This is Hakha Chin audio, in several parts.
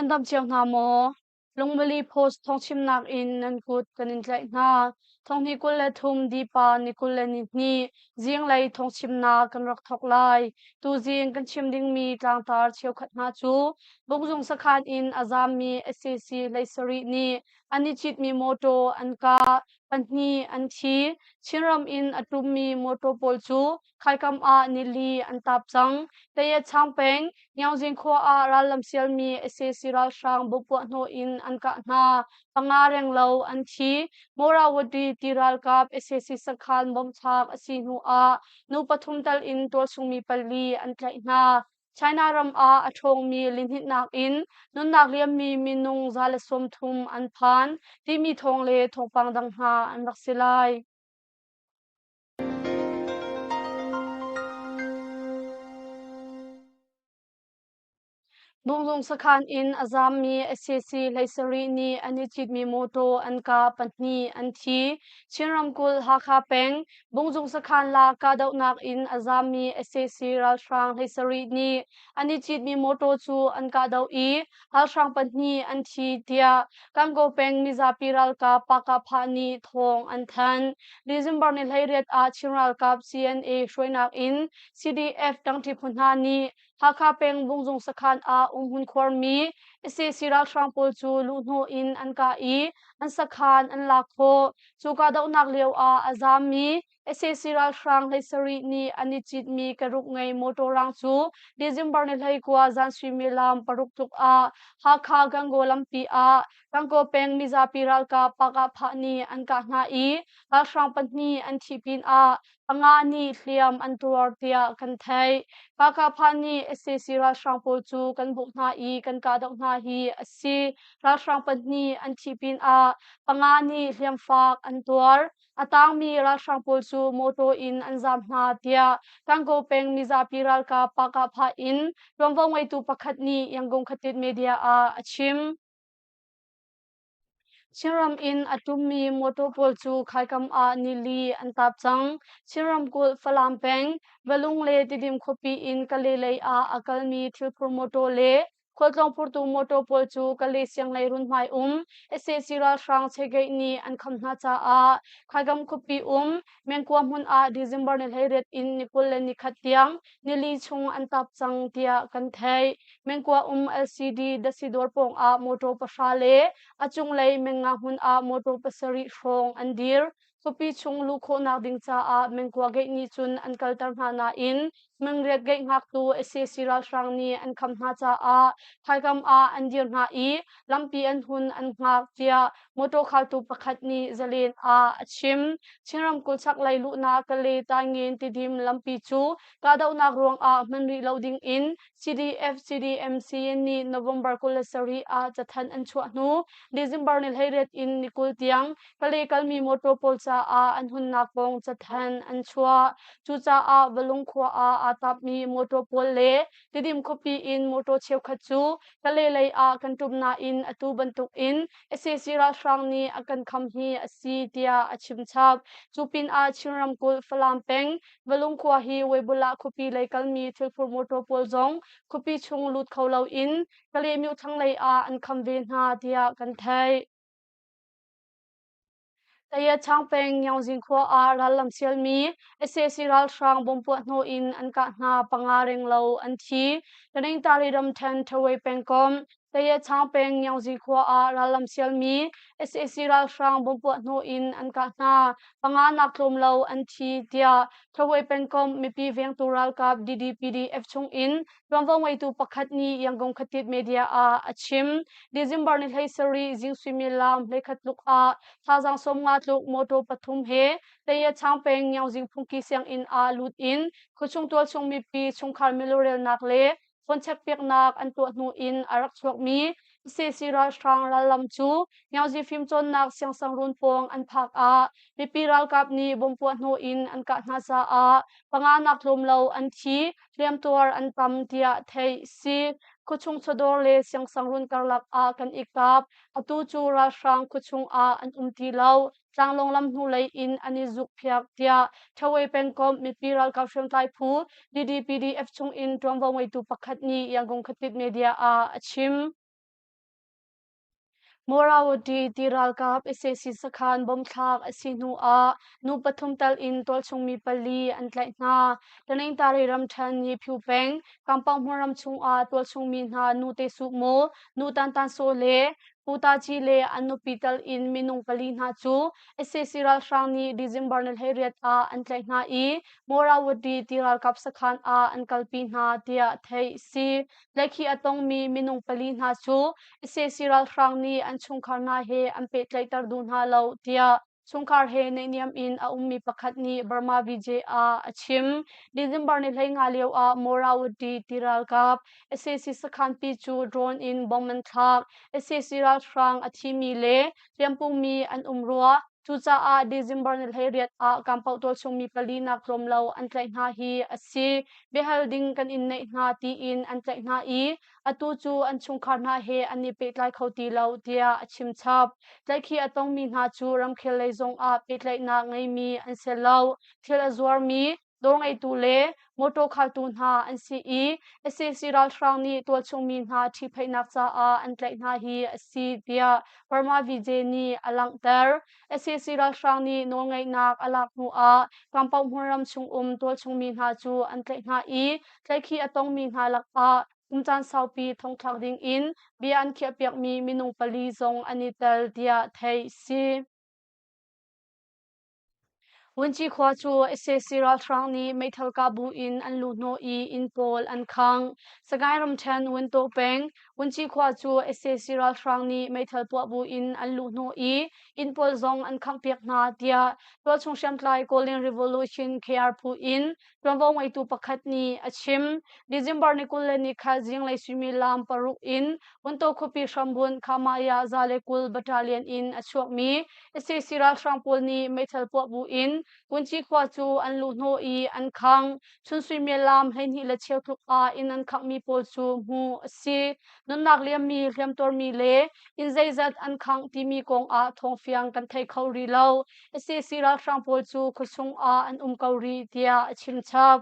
Nan dam cio hna maw? Lungmili Post thawngchimnak in nan kut kan in tlaih hna. Thonghni 23 Dipa ni 22 zinglei thawngchimnak kan rak thawk lai. Tuzing kan chim dingmi tlangtar cheukhat hna cu Bungzung sakhan in a zaammi sac 17 nih an i citmi mawṭaw an kah, pahnih an thi. Chinram in a ṭummi mawṭaw pawl cu khaikam ah nili an tap cang. Tayetchang peng Nyaungzin khua ah rallam sialmi sac ralhrang bompuah hnawh in an kah hna. Panga renglo an thi. Morawadi ti ralkap sac sakhan bomthlak a si hnu ah nu pathum tal in tualchungmi pali an tlaih hna. China ram ah a ṭhawngmi lihninhnak in nunnak liammi minung 130 an phan timi thawng le thawngpang dang hna an rak si lai. Bungzung sakhan in a zaammi sac 17 nih an i citmi mawṭaw an kah pahnih an thi. Chin ramkulh Hakha peng Bungzung sakhan la kahdohnak in a zaammi sac ralhrang 17 nih an i citmi mawṭaw cu an kahdoh i ralhrang pahnih an thi tiah Gangaw peng mizapi ralkap Pakahphah nih thawng an thanh. December ni 18 ah Chin ralkap CNA hruainak in CDF ṭangṭi phu hna nih Hakha peng Bungzung sakhan ah umhmun khuarmi sac ralhrang pawl cu luhhnawh in an kah i an sakhan an lak khawh. Cu kahdohnak lio ah a zaammi sac ralhrang 17 nih an i citmi keruk ngei motor rang cu December ni 19 zan suimilam paruk tluk ah Hakha Gangaw lampi ah Gangaw peng mizapi ralkap Pakahphah nih an kah hna i ralhrang pahnih an thih pinah panga nih hliam an tuar tiah kan theih. Pakahphah nih sac ralhrang pawl cu kan bawmh hna i kan kahdoh hna hi a si. Ralhrang pahnih an thih pinah panga nih hliamfak an tuar. A tangmi ralhrang pawl cu mawtaw in an zaam hna tiah Gangaw peng mizapi ralkap Pakahphah in ṭuanvo ngeitu pakhat nih Yangon Khatit media ah a chim. Chinram in a ṭummi mawtaw pawl cu khaikam ah nili an tap cang. Chin ramkulh Falam peng, Valung le Tidim khuapi in Kale lei ah a kalmi thilphur mawtaw le Khualtlawng phurtu mawṭaw pawl cu Kale sianghleirun hmai um sac ralhrang chegeih nih an kham hna caah Khaigam khuapi um Mengkua hmun ah December ni 18 in ni 21 tiang nili chung an tap cang tiah kan theih. Mengkua um LCD datsi dawr pawng ah mawṭaw pahra le a cunglei Mengnga hmun ah mawṭaw pasarih hrawng an dir. Khuapi chung luh khawhnak ding caah mengkua gate nih cun an kalter hna nain mengriat gate hngaktu sac ralhrang nih an kham hna caah khaikam ah an dir hna i lampi an hun an hngak tiah motor khaltu pakhat nih Zalen ah a chim. Chin ramkulh chaklei luhnak Kale Taingen Tidim lampi cu kahdohnak ruangah hman rih lo ding in CDF CDMC nih November 27 ah cathanh an chuah hnu December ni 18 in ni 20 tiang Kale kalmi mawṭaw pawl caah an hunnak kong cathanh an chuah. Cucaah Valung khua ah aa tapmi mawṭaw pawl le Tidim khuapi in mawṭaw cheukhat cu Kale lei ah kan ṭum nain atu bantukin sac ralhrang nih a kan kham hi a si tiah a chim chap. Cu pinah Chin ramkulh Falam peng Valung khua hi Weibulah khuapi lei kalmi thilphur mawṭaw pawl zong khuapi chung lut kho loin Kale myo thlanglei ah an kham ve hna tiah kan theih. Tayachang peng Nyaungzin khua ah rallam sialmi sac ralhrang bomb puah hnawh in an kah hna panga renglo an thi. Taningtari ramthen Thawei pengkomh Tayachang peng Nyaungzin khua ah rallam sialmi sac ralhrang bomb puah hnawh in an kah hna panga nak tlawm lo an thi tiah Thawei pengkomh mipi vengtu ralkap DDPDF chung in Tuanvo ngeitu pakhat nih Yangon Khatit media ah a chim. December ni 17 zing suimilam 11 tluk ah thazaang 50 tluk motor pathum he Tayachang peng Nyaungzing phungki sianginn ah lut in khuachung tualchung mipi chungkhar milurelnak le phone checkpiaknak an tuah hnu in a rak chuakmi sac ralhrang rallam cu Nyaungzi fimcawnnak siangsangrun pawng an phak ah mipi ralkap nih bomb puah hnawh in an kah hna caah panga nak tlawm lo an thi. Hliamtuar an tam tiah theih si. Khuachung chawdawr le siangsangrun karlak ah kan i kap. Atu cu ralhrang khuachung ah an um ti lo. Tlanglawng lam hnulei in an i zukphiak tiah Thawei pengkomh mipi ralkap hriamtlai phu DDPDF chung in ṭuanvo ngeitu pakhat nih Yangon Khatit media ah a chim. Morawati ti ralkap sac sakhan bomb thlak a si hnu ah nu pathum tal in tualchung mi pali an tlaih hna. Taningtari ramṭhen Nyiphyu peng Kampang hmunram chung ah tualchung mi hna nu te Suh Maw, nu Tan Tan Saw le Pu Ta Ci le an nupi tal in minung pali hna cu sac ralhrang nih December ni 18 ah an tlaih hna i Morawati ti ralkap sakhan ah an kalpi hna tiah theih a si. Tlaihkhih a tongmi minung pali hna cu sac ralhrang nih an chungkhar hna he an pehtlaihter duh hna lo tiah chungkhar he naihniam in a ummi pakhat nih Burma VJ ah a chim. December ni 15 lio ah Morawati ti ralkap sac sakhanpi cu drone in bomb an thlak. Sac ralhrang a thimi le hliampungmi an um rua. Cucaah December ni 18 ah Kampau tualchung mi pali nak tlawm lo an tlaih hna hi a si. Biahal ding kan in neih hna tiin an tlaih hna i atu cu an chungkhar hna he an i pehtlai kho ti lo tiah a chim chap. Tlaihkhih a tongmi hna cu ramkhel lei zong ah pehtlaihnak ngeimi an si lo. Thil a zuarmi, dawr ngeitu le mawṭaw khaltu hna an si i sac ralhrang nih tualchung mi hna ṭhihphaihnak caah an tlaih hna hi a si tiah Burma VJ nih a langhter. Sac ralhrang nih nawlngeihnak a lak hnu ah Kampau hmunram chungum tualchung mi hna cu an tlaih hna i tlaihkhih a tongmi hna lakah kum caan saupi thongthlak ding in bia an khiahpiakmi minung pali zong an i tel tiah theih a si. Vunci khua cu sac ralhrang nih meithal kah bu in an luhhnawh i inn pawl an khangh. Sagaing ramṭhen Wuntaw peng Vunci khua cu sac ralhrang nih meithal puah bu in an luhhnawh i inn pawl zong an khanghpiak hna tiah tualchung hriamtlai Kawlin Revolution KR phu in ṭuanvo ngeitu pakhat nih a chim. December ni 23 zinglei suimilam 6 in Wuntaw khuapi hrambunh Khamaya 120 Battalion in a chuakmi sac ralhrang pawl nih meithal puah bu in Kunci khua cu an luhhnawh i an khang. Chun suimilam 12 le cheu tluk ah inn an khanghmi pawl cu hmuh a si. Nunnak liammi, hliamtuarmi le inn zeizat an khangh timi kong ah thawngfiang kan thei kho rih lo. Sac ralhrang pawl cu khuachung ah an um ko rih tiah a chim chap.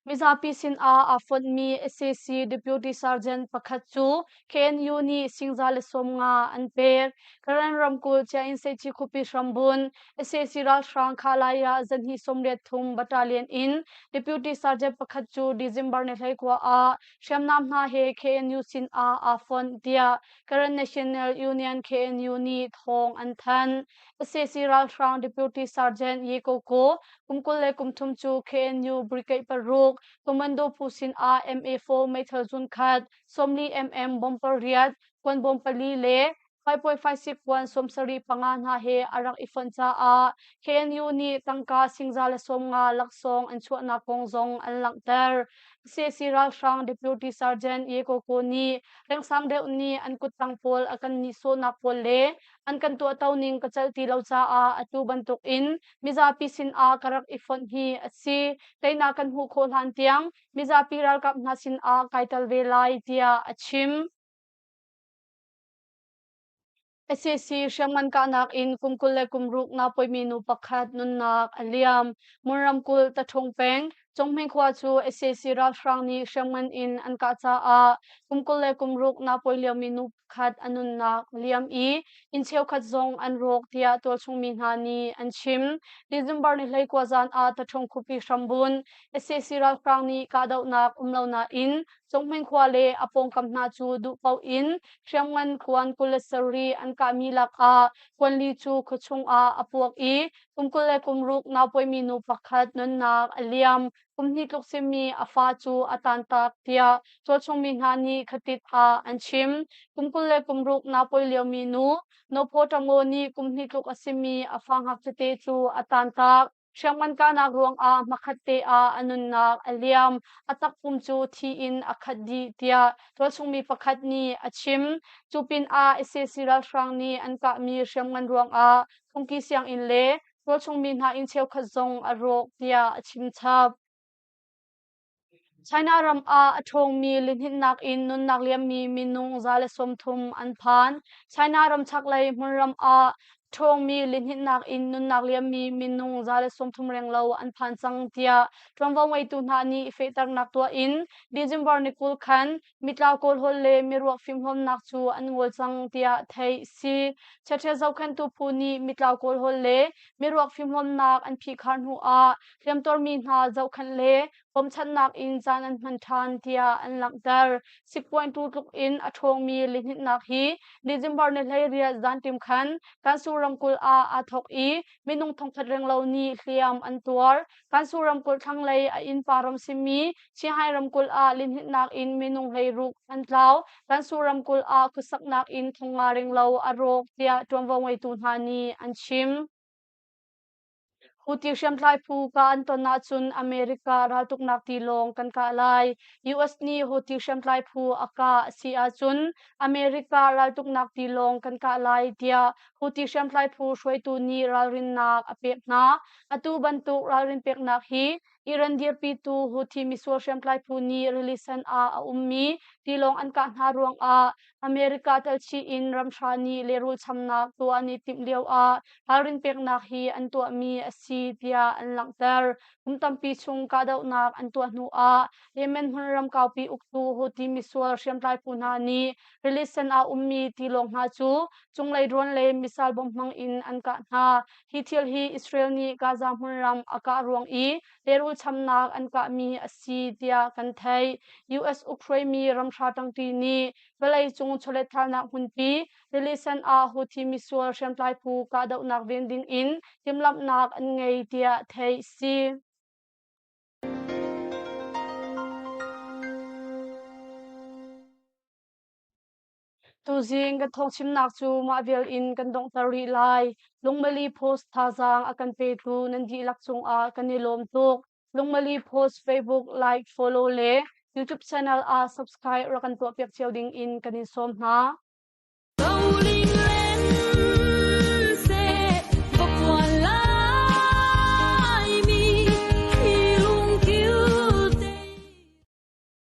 Mizapi sinah aa fonhmi sac Deputy Sergeant pakhat cu KNU nih singza le 50 an pek. Karen ramkulh Chiainsechi khuapi hrambun sac ralhrang Khalaya zahnih 83 Battalion in Deputy Sergeant pakhat cu December ni 19 ah hriamnam hna he KNU sinah aa fonh tiah Karen National Union KNU nih thawng an thanh. Sac ralhrang Deputy Sergeant Ye Ko Ko kum 23 cu KNU Brigade 6 Commando phu sinah MA4 meithal zun khat, 40 mm bomb pariat, kuan bawm pali le 5.56 kuan 75 hna he a rak i fonh caah KNU nih tangka singza le 50 laksawng an chuahnak kong zong an langhter. Sac ralhrang Deputy Sergeant Ye Ko Ko nih rengsang deuh nih an kuttang pawl a kan nihsawhnak pawl le an kan tuahto ning ka celh ti lo caah atu bantuk in mizapi sinah ka rak i fonh hi a si. Teinak kan hmuh khawh hlan tiang mizapi ralkap hna sinah kai tel ve lai tiah a chim. Sac hriamngan kahnak in kum 26 napoimi nu pakhat nunnak a liam. Mon ramkulh Taṭhung peng Cunghming khua cu sac ralhrang nih hriamngan in an kah caah kum 26 napawi liomi nu pakhat a nunnak a liam i inn cheukhat zong an rawk tiah tualchung mi hna nih an chim. December ni 19 zan ah Taṭhung khuapi hrambun sac ralhrang nih kahdohnak um lo nain Cunghming khua le a pawngkam hna cu duhpaoh in hriamngan kuan 27 an kahmi lakah kuanli cu khuachung ah a puak i kum 26 naupawi nu pakhat nunnak a liam. Kum hnih tluk simi a fa cu a tantak tiah tualchungmi hna nih khatit ah an chim. Kum 26 naupawi liomi nu Nophaw Tango nih kum hnih tluk a simi a fa ngakchia cu a tantak. Hriamngan kahnak ruangah hmakhat te ah a nunnak a liam. A takpum cu thi in a khat dih tiah tualchungmi pakhat nih a chim. Cu pinah sac ralhrang nih an kahmi hriamngan ruangah phungki sianginn le tualchungmi hna inn cheukhat zong a rawk tiah a chim chap. China ram ah a ṭhawngmi lihninhnak in nunnak liammi minung 130 an phan. China ram chaklei hmunram ah Ṭhawngmi lihninhnak in nunnak liammi minung 130 renglo an phan cang tiah ṭuanvo ngeitu hna nih fehternak tuah in December ni 20 khan mitlau kawlhawl le miruak fimhlawmnak cu an ngol cang tiah theih si. Chiaṭhia zohkhenhtu phu nih mitlau kawlhawl le miruak fimhlawmnak an phihkhar hnu ah hliamtuarmi hna zohkhenh le bawmchanhnak in caan an hman ṭhan tiah an langhter. Sikpuaintu tluk in a ṭhawngmi lihninhnak hi December ni 18 zanṭim khan Kansu ramkulh ah aa thawk i minung thongkhat renglo nih hliam an tuar. Kansu ramkulh thlanglei a innpa ram simi Chiahai ramkulh ah lihninhnak in minung 16 an tlau. Kansu ramkulh ah khuasaknak in 500 renglo a rawk tiah ṭuanvo ngeitu hna nih an chim. Houthi hriamtlai phu kah an ton ahcun America raltuknak tilawng kan kah lai. US nih Houthi hriamtlai phu a kah a si ahcun America raltuknak tilawng kan kah lai tiah Houthi hriamtlai phu hruaitu nih ralrinnak a pek hna. Atu bantuk ralrin peknak hi Iran dirpitu Houthi misual hriamtlai phu nih rili sen ah a ummi tilawng an kah hna ruangah America telchih in ramhra nih lehrul chamnak tuah an i timh lioah ralrin peknak hi an tuahmi a si tiah an langhter. Kum tampi chung kahdohnak an tuah hnuah Yemen hmunram kaupi uktu Houthi misual hriamtlai phu hna nih rili sen ah ummi tilawng hna cu cunglei drone le missile bomb hmang in an kah hna. Hi thil hi Israel nih Gaza hmunram a kah ruang i lehrul chamnak an kahmi a si tiah kan theih. US ukhruaimi ramhra ṭangṭi nih vawleicung chawletthalnak hmunpi rili sen ah Houthi misual hriamtlai phu kahdohnak ven ding in timhlamhnak an ngei tiah theih si. Tuzing kan thawngchimnak cu mah vial in kan donghter rih lai. Lungmali Post thazaang a kan petu nan dihlak cungah kan i lawm tuk. Lungmali Post Facebook like, follow le YouTube channel ah subscribe rak kan tuahpiak cio ding in kan in sawm hna.